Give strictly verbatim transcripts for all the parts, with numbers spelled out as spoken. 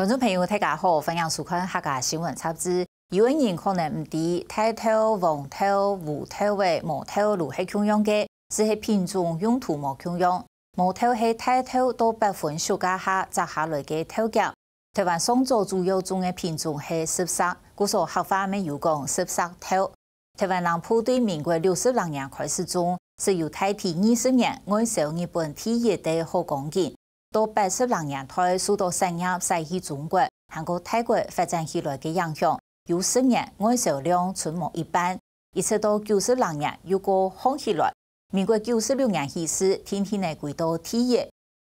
觀眾朋友，大家好，歡迎收看客家新聞雜誌。有个人可能毋知，大豆、黃豆、烏豆仔、毛豆攄係共樣个，只係品種用途無共樣。毛豆係大豆到八分熟該下摘下來个豆莢。台灣上早主要種个品種係十色，故所客話乜有講十色豆。 台灣南部對民國六十六年開始種，直有大體二十年外銷日本第一个好光景。到八十六年代受到產業徙去中國，還過泰國發展起來个影響，有十年外銷量伸無一半，一直到九十六年又過好起來。民國九十六年起勢，定定仔歸到第一，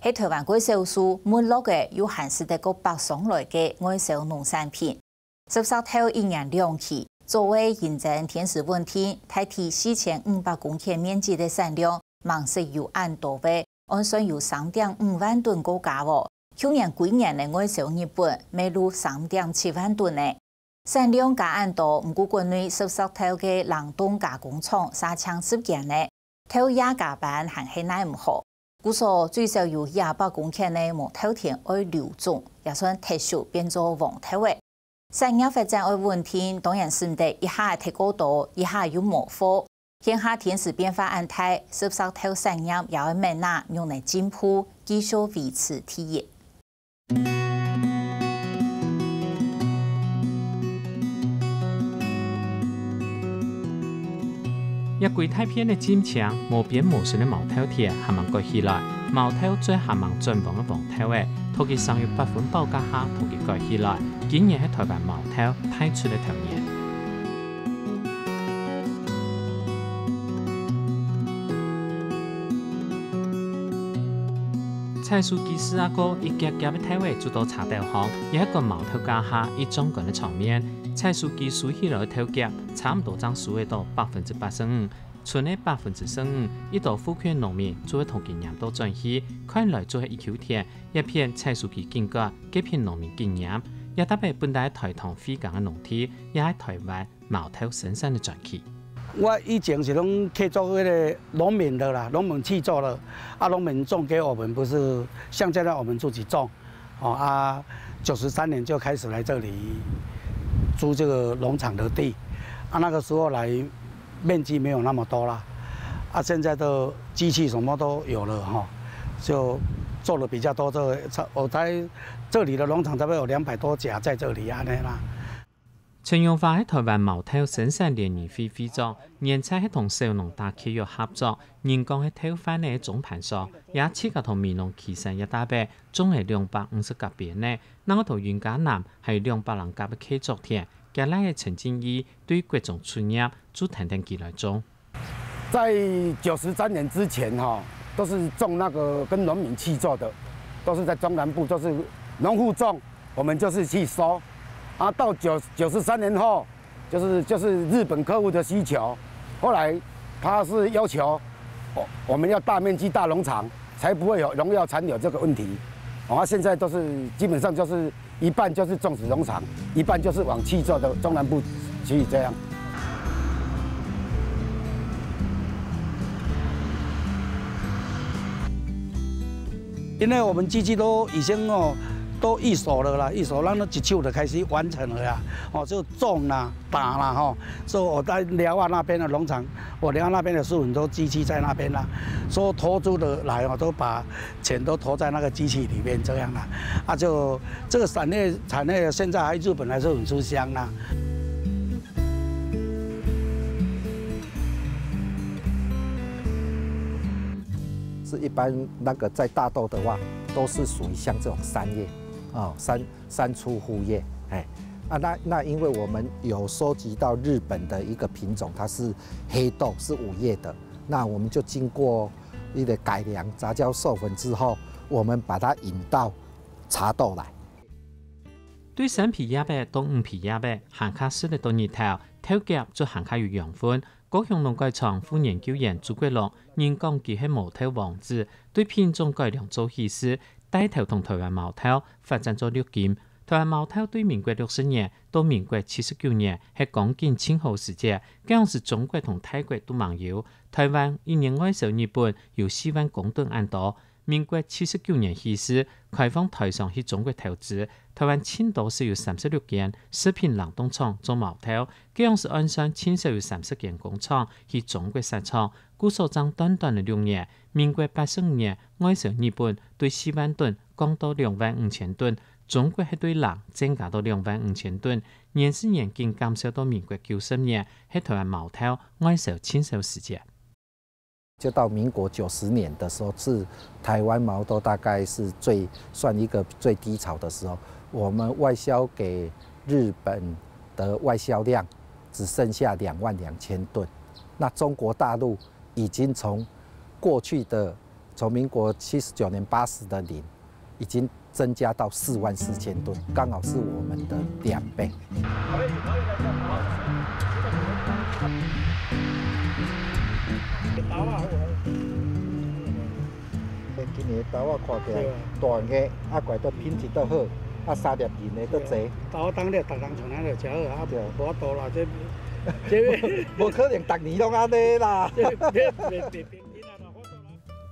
係台灣較少數沒落个又還使得過北上來个外銷農產品。 十色豆一年兩期，早仔因爭天時穩定，大體四千五百公頃面積个產量，吂識有恁多仔，按算有三點五萬噸過加哦。舊年歸年个外銷日本，乜有三點七萬噸呢。產量加恁多，毋過國內十色豆个冷凍加工廠煞淨十間呢。 豆業加班還係奈毋何。故所最少有一百公頃个毛豆田愛留種，也算忒熟變做黃豆仔。產業發展愛穩定，當然使毋得一下忒過多，一下又無貨。現下天時變化恁大，十色豆產業也愛愐啊仰仔進步，繼續維持第一。 這歸大片个浸青，無邊無身个毛豆田還吂割起來，毛豆最還吂轉黃个黃豆仔，討佢生有八分飽該下，討佢割起來。今年係台灣毛豆大出个頭年。 採收機駛啊過一夾夾个豆仔就到車斗項，也係割毛豆該下一壯觀个場面。採收機收起來个豆莢，差毋多正收得到百分之八十五，賰个百分之十五，一到附近農民就會同佢拈倒轉去，看來就係一坵田，這片採收機緊割，該片農民緊拈。這搭仔本來係台糖廢耕个農地，也係台灣 毛豆生產个轉機。我以前是攏去做那個農民的啦，農民契作的，啊，農民種給我們，不是像現在我們自己種，哦，啊，九十三年就開始來這裡租這個農場的地，啊，那個時候來面積沒有那麼多啦，啊，現在的機器什麼都有了哈，就做了比較多，這個，我在這裡的農場差不多有兩百多甲在這裡按呢啦。 陳榮華係台灣毛豆生產聯誼會會長，原在係同小農打契約合作，人講係豆販仔个中盤商，也自家同美濃旗山這搭仔種了兩百五十甲邊仔，另外同雲嘉南還有兩百零甲个契作田，厥倈仔陳進義對國中輒業就跈等佢來種。 在九十三年之前哈，都是種那個跟農民契作的，都是在中南部，都是農戶種，我們就是去收。啊，到九，九十三年後，就是，就是日本客戶的需求，後來他是要求我，我們要大面積大農場，才不會有農藥殘留這個問題。哦，啊，現在都是基本上就是一半就是種植農場，一半就是往契作的中南部去這樣。因為我們機器都已經哦，都預手了啦，預手，那那一手就開始完成了呀，哦，就種啦、打啦，吼，所以我在寮仔那邊的農場，我寮仔那邊的樹林都機器在那邊啦，所以投資的來哦，都把 錢都投在那個機器裡面這樣啦。啊，就這個產業，產業現在還日本還是很吃香啦。是一般那個在大豆的話，都是屬於像這種三葉，哦，三，三出戶葉，哎。啊，那，那因為我們有收集到日本的一個品種，它是黑豆，是五葉的，那我們就經過 一個改良雜交授粉之後，我們把它引到茶豆來。對山皮葉仔到魚皮葉仔，還較食得到日頭，豆莢就還較有養分。高雄農改場副研究員朱國龍，人講佢係毛豆王子，對品種改良做起勢，帶頭同台灣毛豆發展做綠金。台灣毛豆對民國六十年到民國七十九年係光景盡好時節，該央時中國同泰國都吂有， 台灣一年外銷日本有四萬公噸恁多，民國七十九年起勢，開放台商去中國投資，台灣盡多時有三十六間食品冷凍廠做毛豆，該央時岸上盡少有三十間工廠去中國設廠，故所正短短个六年，民國八十五年外銷日本對四萬噸降到兩萬五千噸，中國係對零增加到兩萬五千噸，年時年緊減少到民國九十年，係台灣毛豆外銷盡少時節。 就到民國九十年的時候，是台灣毛豆大概是最，算一个最低潮的时候。我们外销给日本的外销量只剩下两万两千吨，那中国大陆已经从过去的，从民国七十九年八十的零，已经增加到四万四千吨，刚好是我们的两倍。 今年的豆仔看起来大个，啊，怪得品质都好，啊，三粒仁的都濟。豆仔當了，逐人像咱就食好啊，對。無法度啦，這，這無，無可能逐年攏按呢啦。這，這，這，這，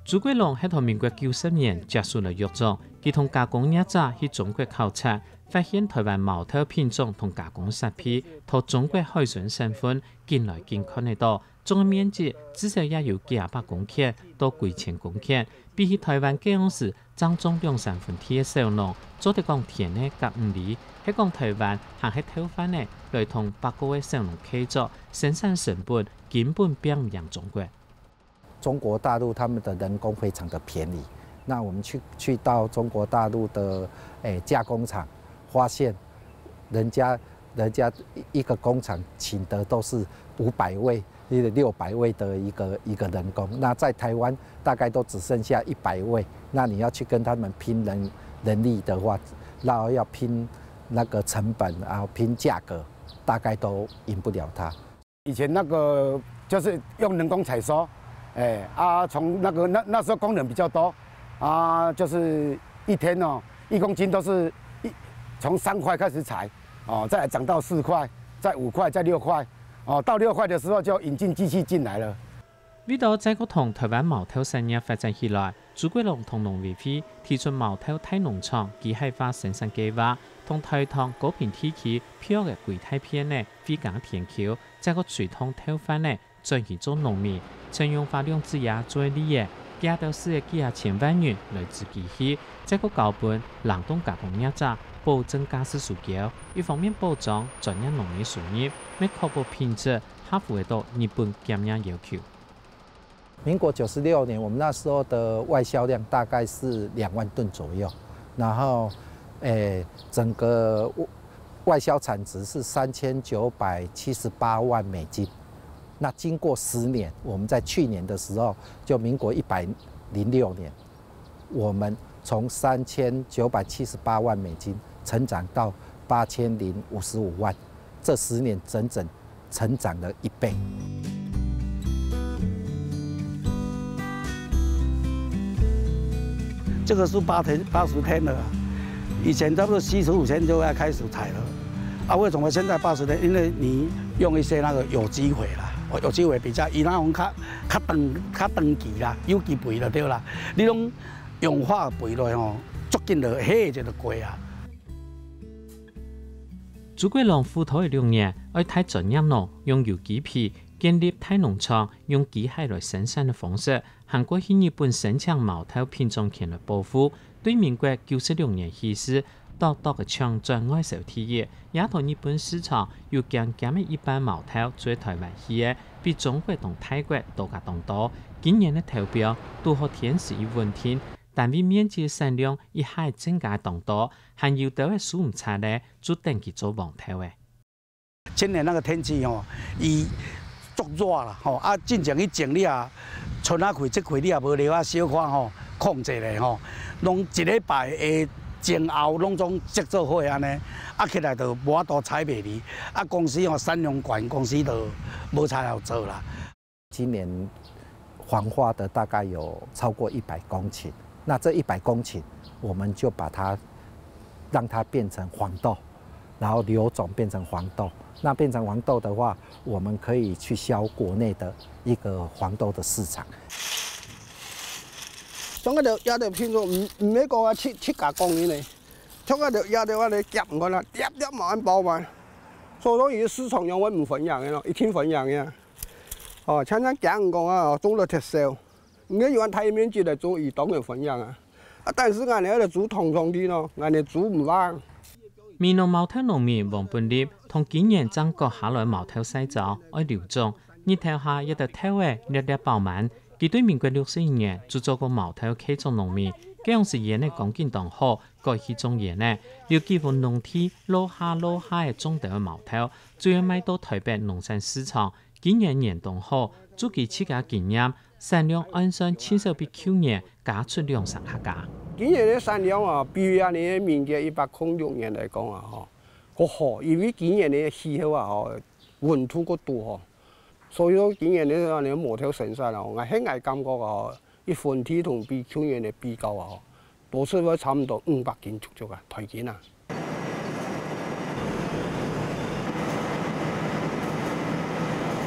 朱國龍係到民國九十年接手來藥廠，佢同加工業者去中國考察，發現台灣毛豆品種同加工設備，同中國海脣省份緊來緊看得到， 總个面積至少也有幾下百公頃到幾千公頃，比起台灣該央時正種兩三分地个小農，做得講天个甲毋離，係講台灣還係豆販仔來同百過个小農契作，生產成本根本拚毋贏中國。中國大陸他们的人工非常的便宜，那我们去，去到中国大陆的，誒，加工厂，发现人家，人家一个工厂请的都是五百位、六百位的一个，一个人工，那在台湾大概都只剩下一百位，那你要去跟他们拼人，人力的话，然后要拼那个成本，然后拼价格，大概都赢不了他。 以前那个就是用人工采收，哎，啊，从那个，那，那时候工人比较多，啊，就是一天哦，一公斤都是一，从三块开始采，哦，再来涨到四块，再五块，再六块，哦，到六块的时候就引进机器进来了。为到再个同台湾毛豆产业发展起来，朱國龍同農委會提出毛豆大農場機械化生產計畫，同台糖高屏地區配合个規大片个惠家田坵，再个推動豆販仔 轉去做農民，陳榮發兩子爺做个例仔，佢兜使个幾下千萬銀來資機器，再過交分冷凍加工業者，保證價數收繳，一方面保障專業農民收入，乜確保品質合乎得到日本檢驗要求。民国九十六年，我们那时候的外销量大概是两万吨左右，然后，诶，整个外销产值是三千九百七十八万美金。 那经过十年，我们在去年的时候，就民国一百零六年，我们从三千九百七十八万美金成长到八千零五十五万，这十年整整成长了一倍。 这个是八天，八十天了啊。以前差不多七十五天就要开始采了。啊，为什么现在八十天？因为你用一些那个有机肥啦，哦，有机肥比较，伊那种较，较长，较长期啦，有机肥就对啦。你用用化肥落吼，足紧就下一个就过啊。 朱國龍苦討个六年，愛帶專業農用有機肥建立大農場，用機械來生產个方式，還過去日本申請毛豆品種權來保護。對民國九十六年起勢，多多个搶轉外銷第一，也同日本市場有減減个一半毛豆做台灣去个，比中國同泰國多加當多。今年个投標堵好天時已穩定， 單位面積个產量一下增加當多，還有兜仔收毋掣咧，就等佢做黃豆咧。今年那个天气吼，伊足熱啦吼，啊，進前去種你啊，春啊開、節開你也無了啊，小可吼控制咧吼，攏一禮拜的前後攏總積做伙安尼，啊，起來就無法度採賣哩，啊，公司吼產量懸，公司就無才好做啦。 今年黄化的大概有超过一百公顷，那这一百公顷，我们就把它，让它变成黄豆，然后留种变成黄豆。那变成黄豆的话，我们可以去销国内的一个黄豆的市场。像該兜這兜品種，毋毋係講啊自自家講个呢，像該兜這兜啊，你夾毋過啦，夾夾嘛恁包嘛。所以講，佢个市場上會毋分樣个咯，一定分樣个。哦，像像講講啊，種了忒少，你有恁大面積來做，佢當然分樣啊。啊，但是𠊎等愛來做通通地咯，𠊎等做毋完。美濃茅頭農民王本立同今年正割下來茅頭曬燥，愛留種，日頭下一兜頭仔粒粒飽滿。佢對民國六十一年就做過茅頭契作農民，該央時菸仔光景當好，改去種菸仔，有幾分農地落下落下个種兜个茅頭，主要賣到臺北農產市場。今年年當好，照佢自家經驗，產量按算盡少比舊年加出兩成客家。今年个產量啊，比啊你民國一百空六年來講啊，吼，較好，因為今年个氣候啊，吼，溫度較多吼，所以講今年个啊，你茅頭生產啊，𠊎係𠊎感覺啊，吼，一分地同比舊年个比較啊，吼，多出會差毋多五百斤足足啊，臺斤啊。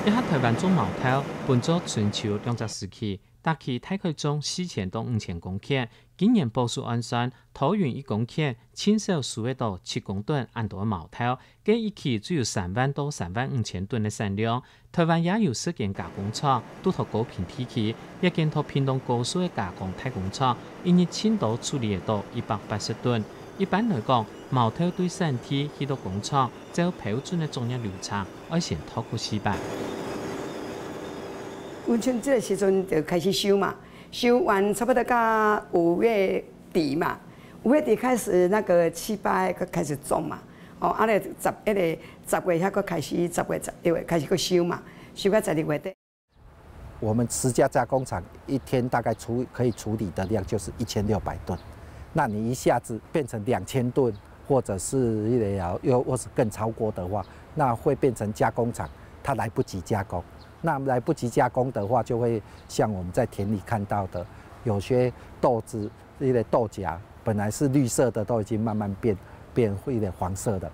這下臺灣種茅頭分做春秋兩隻時期， 逐期大概種四千到五千公頃，今年保守按算，桃園一公頃盡少收得到七公噸恁多个茅頭，該一期就有三萬到三萬五千噸个產量。臺灣也有十間加工廠，堵在高屏地區，一間在屏東高樹个加工大工廠，一日盡多處理得到一百八十噸。一般來講，茅頭對產地去到工廠，照標準个作業流程，愛先拖過四擺。 阮像這个時陣就開始收嘛，收完差不多到五月底嘛，五月底開始那個七八月開始種嘛，哦，啊咧十，那個十月遐个開始，十月、十一月開始去收嘛，收到十二月底。我們十家加工廠一天大概處，可以處理的量就是一千六百噸，那你一下子變成兩千噸，或者是一个要，又或是更超過的話，那會變成加工廠它來不及加工。 那來不及加工的話，就會像我們在田裡看到的，有些豆子，一些豆莢本來是綠色的，都已經慢慢變，變一些黃色的。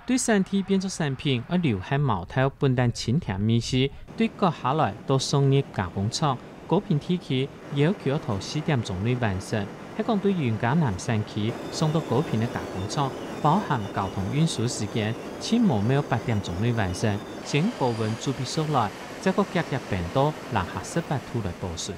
對產地變做產品，愛留下茅頭本旦清甜味緒，對割下來到送入加工廠，高屏地區要求愛拖四點鐘內完成。 係講對雲嘉南產區送到高屏个加工廠，包含交通運輸時間，盡無妙八點鐘內完成，先高溫煮畀熟來，再過遽遽冰到零下十八度來保存。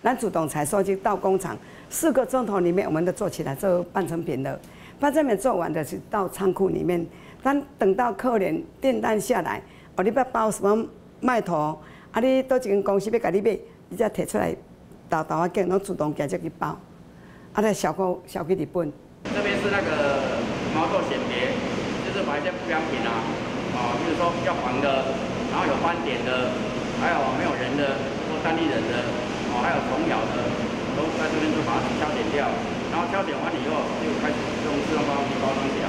咱主動採收就到工廠，四個鐘頭裡面我們都做起來，做半成品了。半成品做完的是到倉庫裡面，咱等到客人訂單下來，哦，你要包什麼 賣土，啊，你佗一間公司要共你買，你才提出來，沓沓仔揀，攏自動寄入去包，啊，再銷貨，銷去日本。這邊是那個毛豆選別，就是把一些不良品啊，哦，比如說比較黃的，然後有斑點的，還有沒有仁的或單粒仁的，哦，還有蟲咬的，都在這邊就把它挑選掉，然後挑選完以後就開始用自動包裝機包裝起來。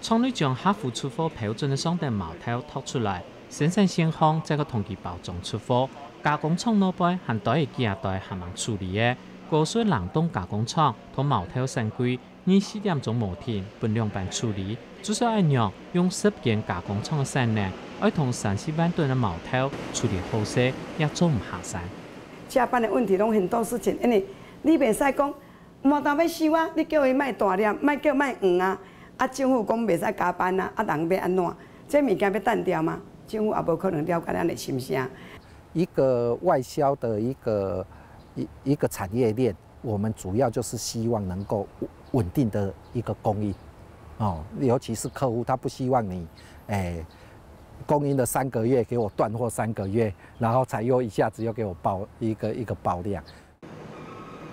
廠內將合乎出貨標準个上等茅頭擇出來，生產線項再過同佢包裝出貨。加工廠內背還堆仔幾下堆還吂處理个，高樹冷凍加工廠同茅頭產櫃，二十四點鐘無停，分兩班處理。就算恁樣，用十間加工廠个產能，愛同三四萬噸个茅頭處理好勢，也做毋下山。加班的問題攏很多事情，因為你袂使講 無當欲收啊，你叫伊莫大粒，莫叫莫黃啊，啊，政府講袂使加班啊，啊，人欲按怎？這物件欲擲掉嗎？政府也無可能了解咱的心聲。一個外銷的一個，一，一個產業鏈，我們主要就是希望能夠穩定的一個供應，哦，尤其是客戶他不希望你，哎，供應了三個月給我斷貨三個月，然後才又一下子又給我爆一個，一個爆量。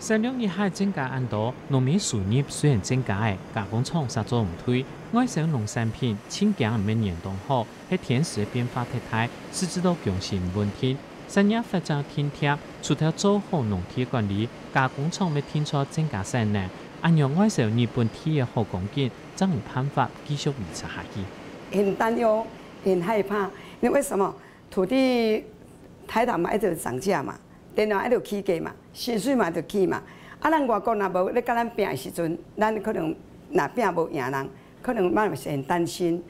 產量一下增加恁多，農民收入雖然增加了，加工廠煞做毋退。外銷農產品，盡驚毋係年當好，係天時个變化忒大，使致到供應毋穩定。產業發展停頓，除忒做好農地管理，加工廠乜定著增加產能，恁樣外銷日本地个好光景，正有辦法繼續維持下去。很擔憂，很害怕，因為為什麼？土地大頭嘛一直漲價嘛， 電話一直起價嘛，薪水嘛就起嘛。啊，咱外國若無咧佮咱拚的時陣，咱可能若拚無贏人，可能嘛是很擔心。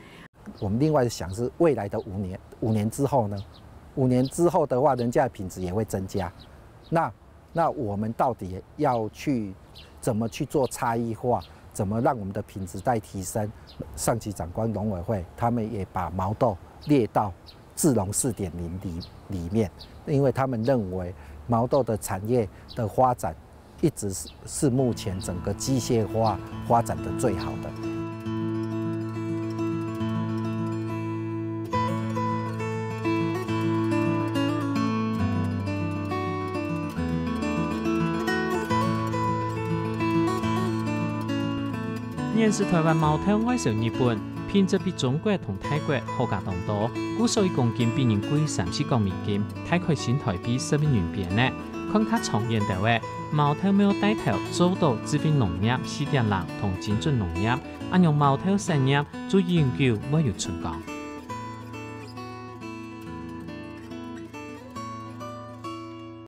我們另外想是未來的五年，五年之後呢？五年之後的話，人家的品質也會增加。那那我们到底要去怎么去做差异化？怎么让我们的品质再提升？上级长官农委会他们也把毛豆列到智农四点零里里面，因为他们认为毛豆的产业的发展一直是是目前整个机械化发展的最好的。現時台灣毛豆外銷日本，品質比中國同泰國好加當多，故所一公斤比人貴三四角美金，大概新台幣十一銀邊呢。看較長遠兜仔，毛豆苗帶頭做到智慧農業四點零同精準農業，恁樣毛豆產業就永久會有春光。